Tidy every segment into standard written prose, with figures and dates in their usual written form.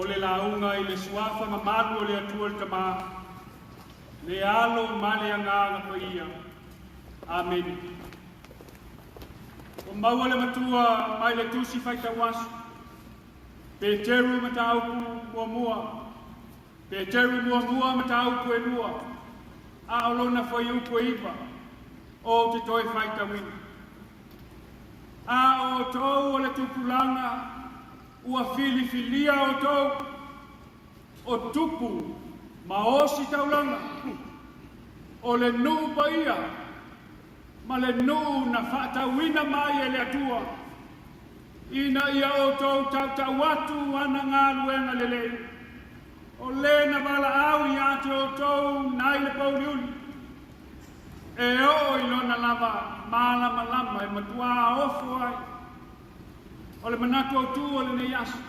O le lauga i le suafa mamalu o le Atua le Tamā, le Alo ma le Agaga Paia. Amene. Ua maua le matua mai le tusi faitau aso. Peteru mataupu muamua. Peteru muamua mataupu e lua. A o lona fuaiupu e iva. Ou te toe faitauina. A o outou o le tupulaga ua filifilia outou, o tupu ma osi taulaga, o le nuu paia ma le nuu na faatauina mai e le Atua, ina ia outou tautau atu ana galuega lelei, o le na valaau ia te outou nai le pouliuli, e oo i lona lava malamalama e matuā ofo ai. O le manatu autū o lenei aso,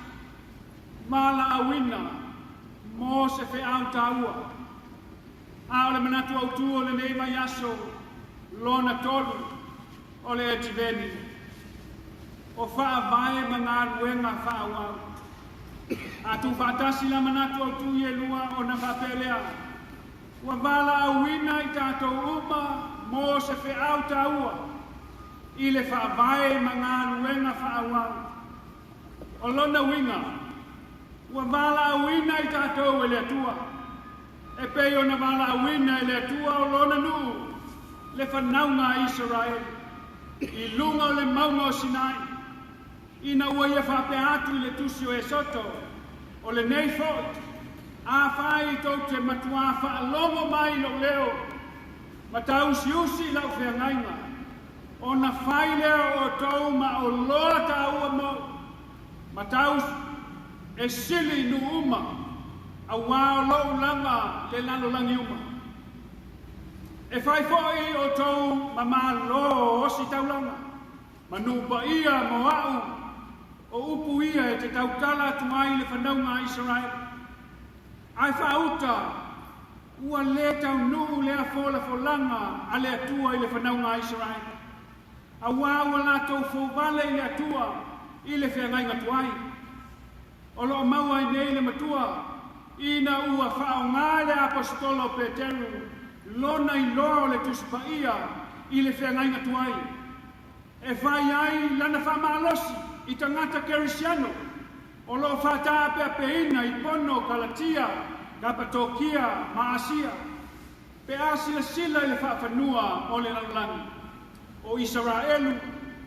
valaauina mo se feau taua. A o le manatu autū o lenei vaiaso lona tolu, o le Etiveni, o faavae ma galuega faaauau. A tuufaatasi la manatu autū i e lua ona faapea lea, Ua valaauina i tatou uma mo se feau taua i le faavae ma galuega faaauau. O lona uiga, ua valaauina i tatou e le Atua, e pei ona valaauina e le Atua o Lona nuu le fanauga a Isaraelu i luga o le mauga o Sinai, ina ua ia faapea atu i le tusi o Esoto, O lenei foi, afai tou te matuā faalogo mai i lou leo, ma tāusiusi i lau feagaiga, ona fai lea o outou ma oloa tāua mou, ma tāusu, e sili i nuu uma, auā o lou lava le lalolagi uma. E fai foi outou ma malo o ositaulaga, ma nuu paia mo a'u, o upu ia e te tautala atu ai i le fanauga a Isaraelu. Ae faauta, ua lē taunuu lea folafolaga a le Atua i le fanauga a Isaraelu, auā ua latou fouvale i le Atua i le feagaiga tuai. O lo o maua ai nei le matua, ina ua faaaoga e le aposetolo o Peteru lona iloa o le Tusi Paia i le feagaiga tuai, e fai ai lana faamalosi i tagata Kerisiano o lo o faataapeapeina i Pono, Kalatia, Kapatokia ma Asia, pe a silasila i le faafanua o le lalolagi, o Isaraelu,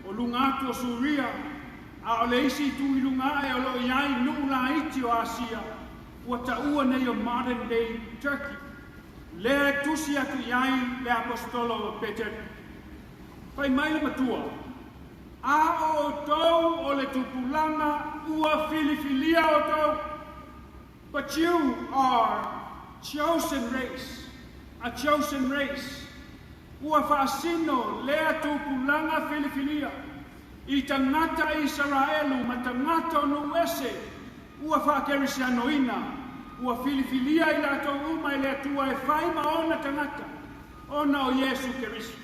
o luga atu o Suria, a o le isi itu i luga ae o lo o i ai nuu laiti o Asia, ua taua nei o modern day Turkey, lea e tusi atu i ai le aposetolo o Peteru. Fai mai le matua, A o outou o le tupulaga ua filifilia outou. But you are chosen race, a chosen race, ua faasino lea tupulaga filifilia i tagata Isaraelu ma tagata o nuu ese ua faakerisianoina, ua filifilia i latou uma e le Atua e fai ma ona tagata, ona o Iesu Keriso.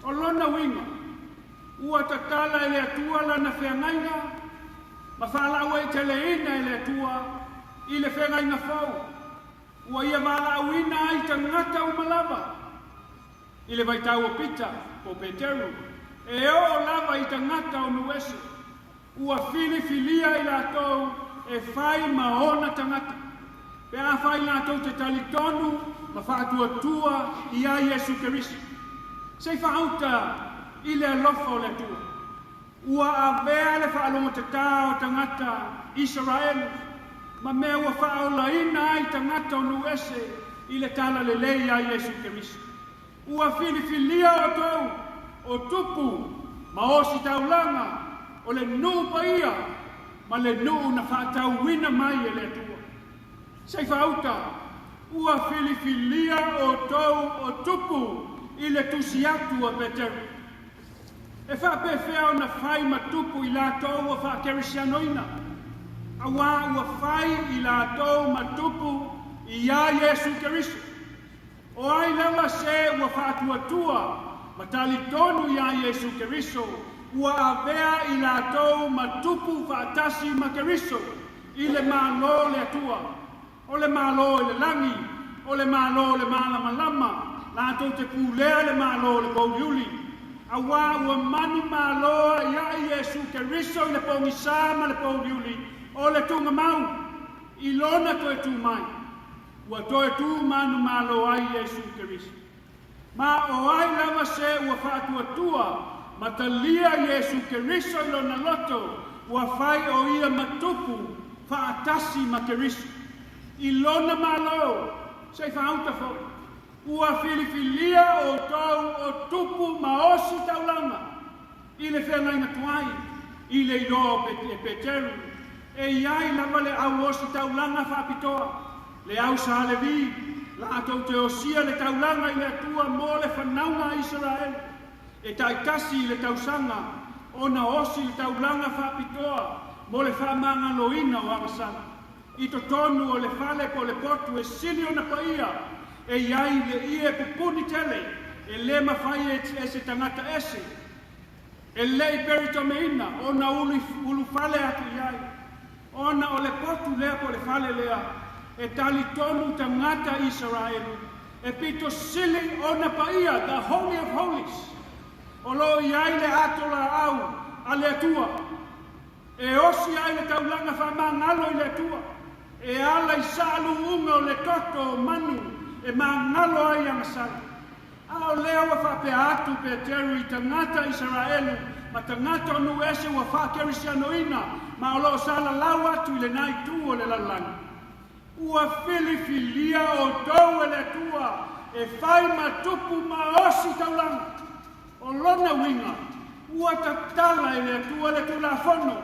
O lona uiga, ua tatala e le Atua lana feagaiga ma faalauaiteleina e le Atua i le feagaiga fou, ua ia valaauina ai tagata uma lava i le vaitau o Pita po o Peteru, e oo lava i tagata o nuu ese. Ua filifilia i latou e fai ma ona tagata, pe afai latou te talitonu ma faatuatua iā Iesu Keriso. Se i faauta i le alofa o le Atua. Ua avea le faalogotatā o tagata Isaraelu ma mea ua faaolaina ai tagata o nuu ese i le talalelei iā Iesu Keriso. Ua filifilia outou o tupu ma ositaulaga o le nuu paia ma le nuu na faatauina mai e le Atua. Se i faauta, ua filifilia outou o tupu i le tusi atu a Peteru. E faapefea ona fai ma tupu i latou ua faakerisianoina, auā ua fai i latou ma tupu iā Iesu Keriso. O ai lava se ua faatuatua ma talitonu iā Iesu Keriso, ua avea i latou ma tupu faatasi ma Keriso i le Malo o le Atua, o le Malo i le lagi, o le Malo o le malamalama, latou te pulea le Malo o le pouliuli. Auā ua manumalo aiai Iesu Keriso i le pogisā ma le pouliuli o le tugamau i Lona toe tu mai. Ua toe tu manumalo ai Iesu Keriso. Ma o ai lava se ua faatuatua ma talia Iesu Keriso i lona loto, ua fai o ia ma tupu faatasi ma Keriso i lona Malo. Se i faauta foi, ua filifilia outou o tupu ma osi taulaga i le feagaiga tuai, i le iloa o e Peteru, e i ai lava le au osi taulaga faapitoa, le au sa Levi, latou te osia le taulaga i le Atua mo le fanauga a Isaraelu, e taitasi i le tausaga ona osi le taulaga faapitoa mo le faamagaloina o agasala. I totonu o le fale po o le potu e sili ona paia, e i ai le ie pupuni tele e le mafai e se tagata ese e le i peritomeina ona ulufale atu i ai, ona o le potu lea po o le fale lea e talitonu tagata Isaraelu e pito sili ona paia, the Holy of Holies, o lo o i ai le ato laau a le Atua e osi ai le taulaga faamagalo i le Atua, e ala i saaluuga o le toto o manu e magalo ai agasala. A o lea ua faapea atu Peteru i tagata Isaraelu ma tagata o nuu ese ua faakerisianoina ma o lo o salalau atu i lena itu o le lalolagi, Ua filifilia outou e le Atua e fai ma tupu ma osi taulaga. O lona uiga, ua tatala e le Atua le Tulafono.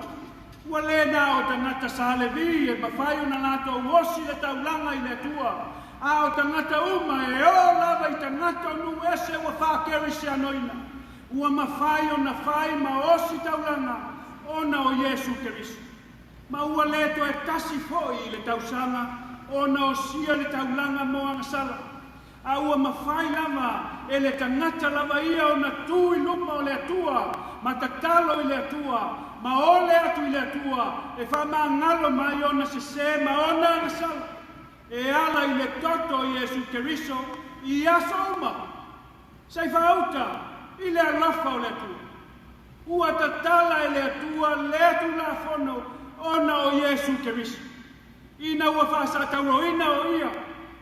Ua le na o tagata sa Levi e mafai ona latou osi le taulaga i le Atua, a o tagata uma e oo lava i tagata o nuu ese ua faakerisianoina, ua mafai ona fai ma osi taulaga ona o Iesu Keriso. Ma ua le toe tasi foi i le tausaga ona osia le taulaga mo agasala, a ua mafai lava e le tagata lava ia ona tu i luma o le Atua ma tatalo i le Atua ma ole atu i le Atua e faamagalo mai ona sesē ma ona agasala e ala i le toto o Iesu Keriso i aso uma. Se i faauta i le alofa o le Atua. Ua tatala e le Atua lea Tulafono ona o Iesu Keriso. Ina ua faasatauroina o Ia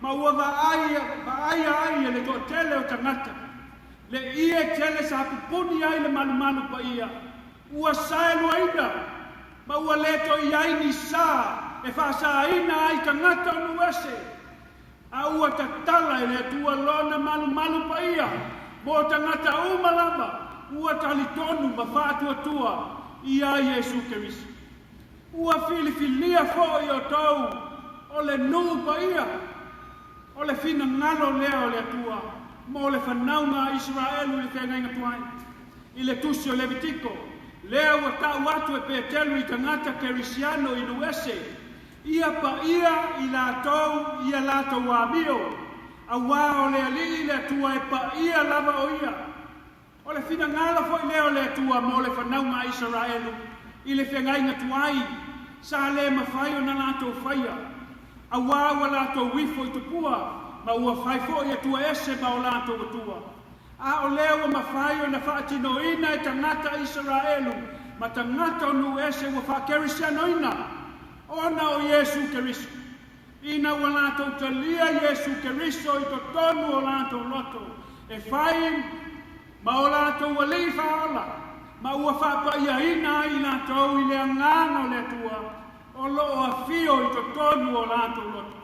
ma ua vaaia ai e le toatele o tagata le ie tele sa pupuni ai le malumalu paia, ua saeluaina ma ua le toe i ai ni sa e faasaina ai tagata o nuu ese. A ua tatala e le Atua Lona malumalu paia mo tagata uma lava ua talitonu ma faatuatua iā Iesu Keriso. Ua filifilia foi outou o le nuu paia, o le finagalo lea o le Atua mo le fanauga a Isaraelu i le feagaiga tuai. I le tusi o Levitiko, lea ua tau atu e Peteru i tagata Kerisiano i nuu ese, Ia paia i latou i a latou amio, auā o le Alii le Atua e paia lava o Ia. O le finagalo foi lea o le Atua mo le fanauga a Isaraelu i le feagaiga tuai, sa le mafai ona latou faia, auā ua latou ifo i tupua, ma ua fai foi atua ese ma o latou atua. A o lea ua mafai ona faatinoina e tagata Isaraelu ma tagata o nuu ese ua faakerisianoina ona o Iesu Keriso. Ina ua latou talia Iesu Keriso i totonu o latou loto e fai ma o latou alii faaola, ma ua faapaiaina ai i latou i le Agaga o le Atua o lo o afio i totonu o latou loto.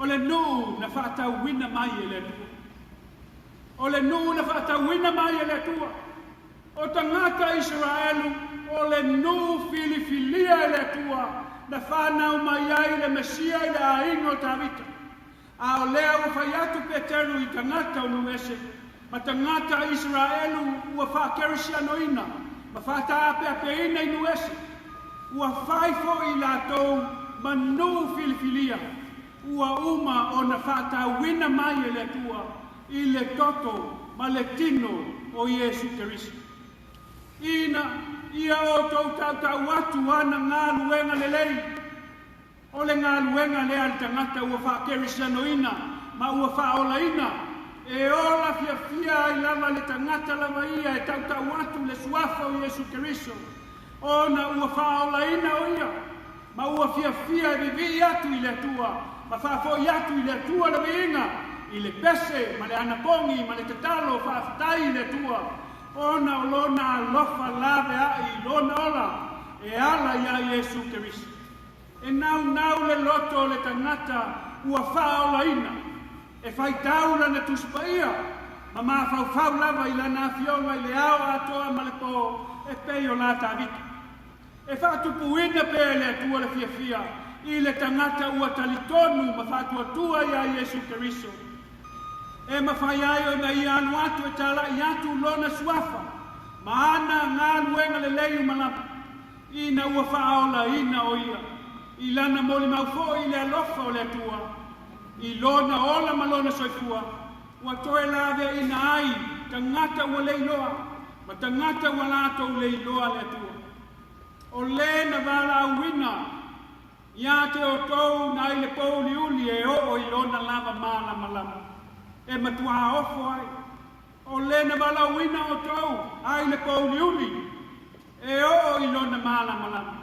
O le nuu na faatauina mai e le Atua. O le nuu na faatauina mai e le Atua. O tagata Isaraelu o le nuu filifilia e le Atua na fanau mai ai le Mesia i le aiga o Tavita. A o lea ua fai atu Peteru i tagata o nuu ese ma tagata Isaraelu ua faakerisianoina ma faataapeapeina i nuu ese, Ua fai foi i latou ma nuu filifilia ua uma ona faatauina mai e le Atua i le toto ma le tino o Iesu Keriso. Ina ia outou tautau atu ana galuega lelei O le galuega lea a le tagata ua faakerisianoina ma ua faaolaina, e ola fiafia ai lava le tagata lava ia e tautau atu le suafa o Iesu Keriso, ona ua faaolaina o ia, ma ua fiafia e vivii atu i le Atua ma faafoi atu i le Atua le viiga i le pese ma le anapogi ma le tatalo faafetai i le Atua, ona o lona alofa laveai i lona ola e ala iā Iesu Keriso. E naunau le loto o le tagata ua faaolaina, e faitau lana Tusi Paia, ma mafaufau lava i lana afioga i le ao atoa ma le po, e pei o la Tavita. E faatupuina pea e le Atua le fiafia i le tagata ua talitonu ma faatuatua iā Iesu Keriso. E mafai ai ona ia alu atu e talai atu lona suafa ma ana galuega lelei uma lava. Ina ua faaolaina o ia i lana molimau foi i le alofa o le Atua, i lona ola ma lona soifua, ua toe laveaiina ai tagata ua leiloa ma tagata ua latou leiloa le Atua. O le na valaauina ia te outou na ai le pouliuli e oo i lona lava malamalama, e matuā ofo ai. O le na valaauina outou ai le pouliuli e oo i lona malamalama,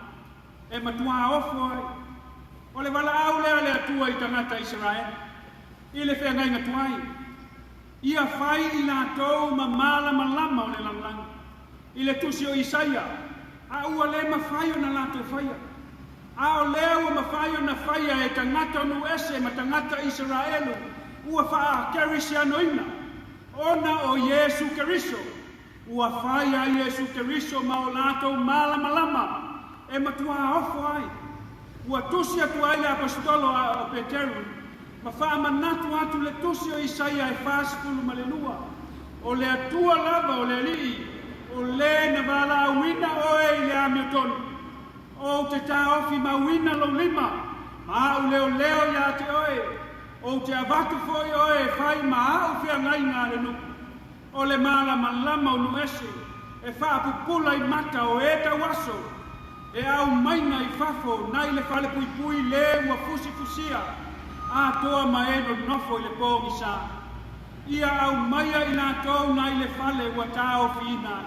e matuā ofo ai. O le valaau lea a le Atua i tagata Isaraelu i le feagaiga tuai, ia fai i latou ma malamalama o le lalolagi. I le tusi o Isaia, a ua le mafai ona latou faia. A o lea ua mafai ona faia e tagata o nuu ese ma tagata Isaraelu ua faakerisianoina, ona o Iesu Keriso. Ua fai a Iesu Keriso ma o latou malamalama e matuā ofo ai. Ua tusi atu ai le Aposetolo a o Peteru ma faamanatu atu le tusi o Isaia e 42, O le Atua lava o le Alii, o le na valaauina oe i le amiotonu. Ou te taofi mauina lou lima, ma a'u leoleo iā te oe, ou te avatu foi oe e fai ma a'u feagaiga a le nuu. O le malamalama o nuu ese, e faapupula i mata o e tauaso, e aumaina i fafo nai le falepuipui le ua fusifusia atoa ma e nonofo i le pogisa. Ia aumaia i latou nai le fale ua taofiina ai.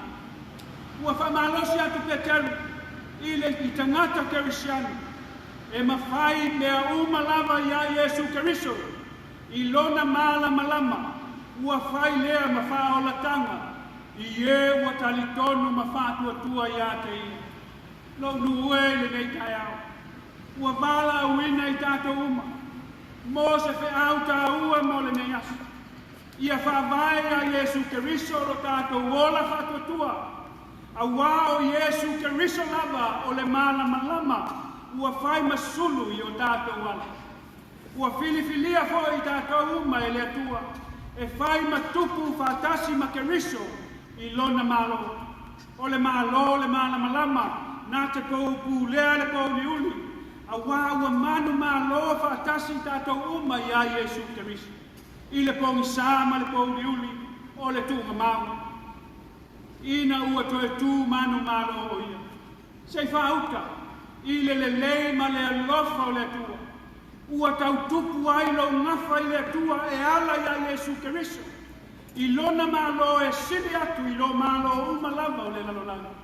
Ua faamalosi atu Peteru i le i tagata Kerisiano, e mafai mea uma lava iā Iesu Keriso i lona malamalama, ua fai lea ma faaolataga i e ua talitonu ma faatuatua iā te ia. Lou nuu e i lenei taeao, ua valaauina i tatou uma mo se feau taua mo lenei aso. Ia faavae iā Iesu Keriso lo tatou ola faatuatua, auā o Iesu Keriso lava o le malamalama ua fai ma sulu i o tatou ala. Ua filifilia foi i tatou uma e le Atua e fai ma tupu faatasi ma Keriso i Lona Malo. O le Malo o le malamalama na te pou pulea le pouliuli, auā ua manumalo faatasi i tatou uma iā Iesu Keriso. I le pogisa ma le pouliuli o le tuugamau, ina ua toe tu manumalo o ia, se i faauta i le lelei ma le alofa o le Atua, ua tautupu ai lou gafa i le Atua e ala iā Iesu Keriso, i Lona Malo e sili atu i lo malo uma lava o le lalolagi.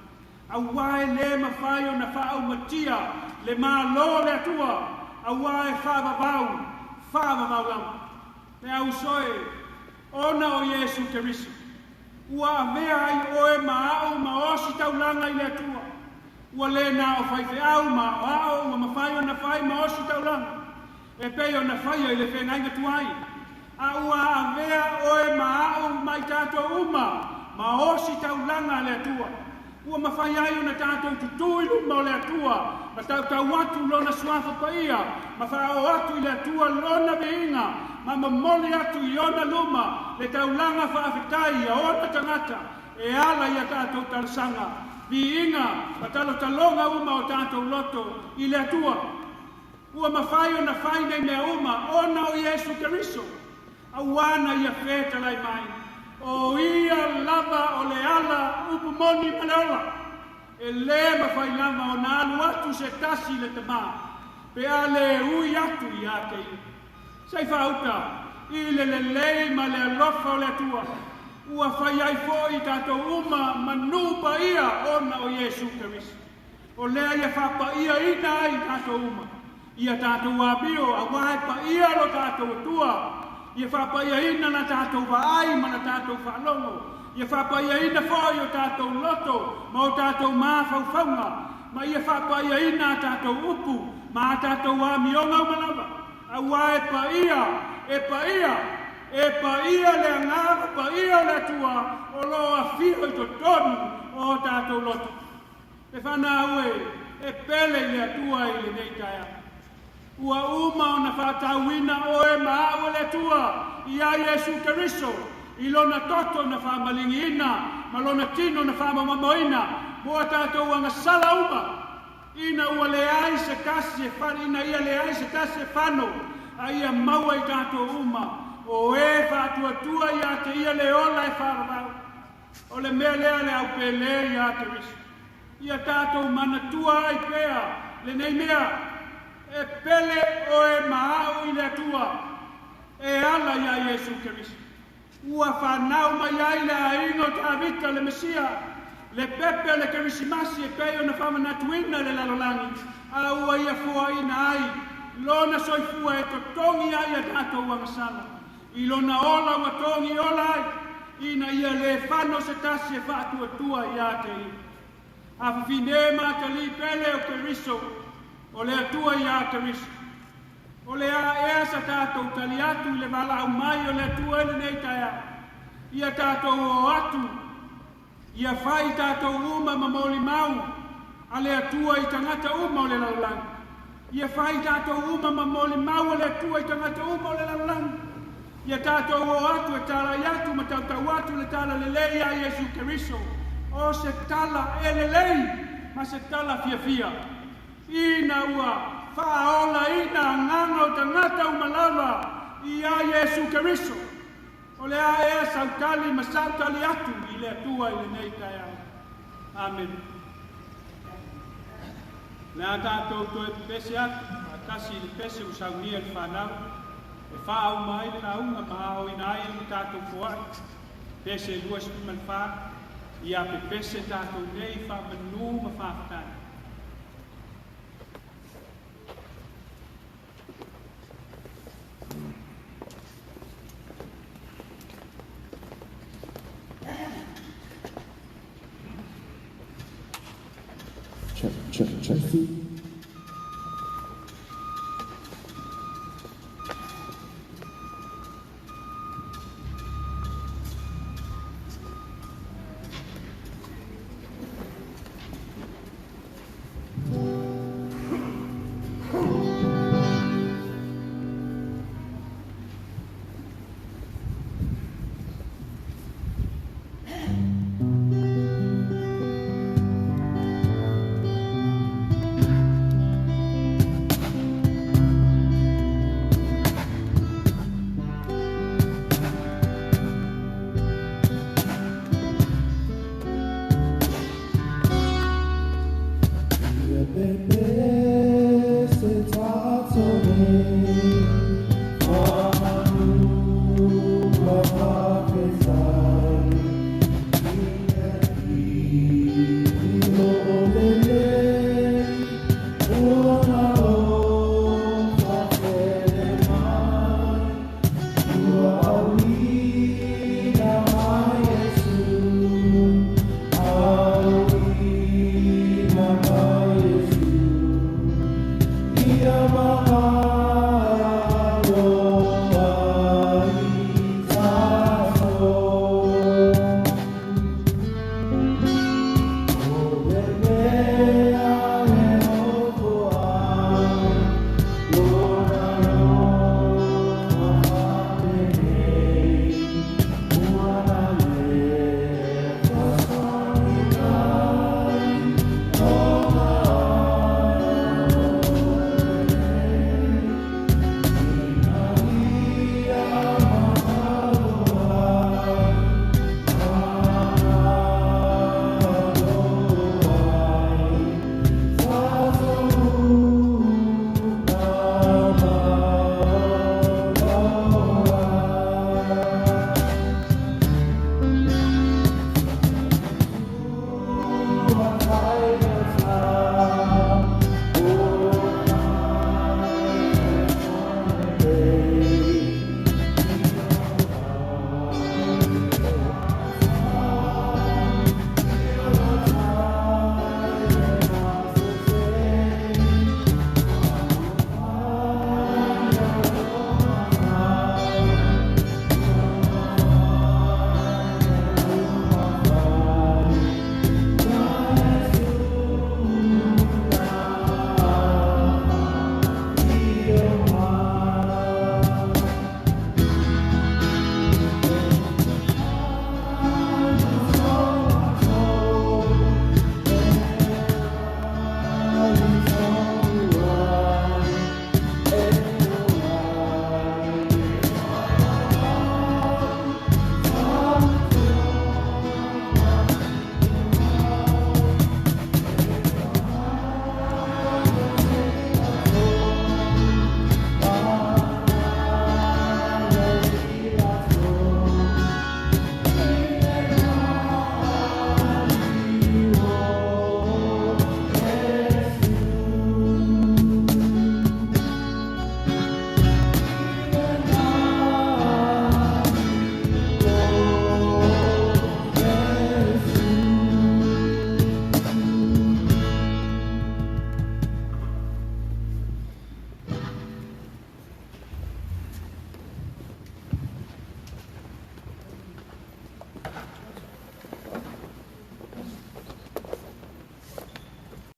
Auā e lē mafai ona faaaumatia le Malo o le Atua, auā e faavavau, faavavau lava. Le auso e, ona o Iesu Keriso, ua avea ai oe ma a'u ma ositaulaga i le Atua. Ua lē na o faifeau ma aoao ua mafai ona fai ma ositaulaga, e pei ona faia i le feagaiga tuai, a ua avea oe ma a'u ma i tatou uma ma ositaulaga a le Atua, ua mafai ai ona tatou tutū i luma o le Atua ma tautau atu Lona Suafa Paia ma faaoo atu i le Atua Lona viiga ma momoli atu i Ona luma le taulaga faafetai a Ona tagata e ala i a tatou talosaga, viiga ma talotaloga uma o tatou loto i le Atua. Ua mafai ona fai nei mea uma ona o Iesu Keriso, auā na Ia fetalai mai, o Ia lava o le ala upu moni ma le ola. E lē mafai lava ona alu atu se tasi i le Tama, pe a lē ui atu iā te ia. Se i faauta i le lelei ma le alofa o le Atua, ua fai ai foʻi tatou uma manu paia ona o Iesu Keriso. O lea ia faapaiaina ai tatou uma, ia tatou amio, auā e paia lo tatou Atua, ia faapaiaina la tatou vaai ma la tatou faalogo, ia faapaiaina foʻi o tatou loto ma o tatou mafaufauga, ma ia faapaiaina a tatou upu ma a tatou amioga uma lava, auā e paia, e paia, e paia le Agaga Paia o le Atua o lo o afio i totonu o o tatou loto. E fanau e, e pele i le Atua i lenei taeao. Ua uma ona faatauina oe ma a'u e le Atua iā Iesu Keriso i Lona toto na faamaligiina ma Lona tino na faamamamoina mo a tatou agasala uma, ina ua leai se tasi e ina ia leai se tasi e fano, a ia maua i tatou uma o e faatuatua iā te ia le ola e faavavau. O le mea lea le au pele iā Keriso. Ia tatou manatua ai pea lenei mea, e pele oe ma a'u i le Atua, e ala iā Iesu Keriso. Ua fanau mai ai le aiga o Tavita le Mesia, le pepe o le Kerisimasi e pei ona faamanatuina i le lalolagi, a ua ia foaina ai Lona soifua e totogi ai a tatou agasala. I lona ola ua togi ola ai, ina ia lē fano se tasi e faatuatua iā te ia. A fafine ma atalii pele o Keriso, o le Atua iā Keriso. O le a ea sa tatou tali atu i le valaau mai o le Atua i lenei taeao? Ia tatou o atu, ia fai tatou uma ma molimau a le Atua i tagata uma o le lalolagi. Ia fai tatou uma ma molimau a le Atua i tagata uma o le lalolagi. Ia tatou o atu e talai atu ma tautau atu le tala lelei iā Iesu Keriso, o se tala e lelei ma se tala fiafia, ina ua faaolaina agaga o tagata uma lava iā Iesu Keriso. O le a ea sau tali ma sau tali atu i le Atua i lenei taeao. Amene. O le a tatou toe pepese atu faatasi i le pese ua saunia e le fanau e faauma ai le lauga ma aoina ai le tatou foai. Pese 24, ia pepese tatou nei faamanu ma faafetai. Check, check, check.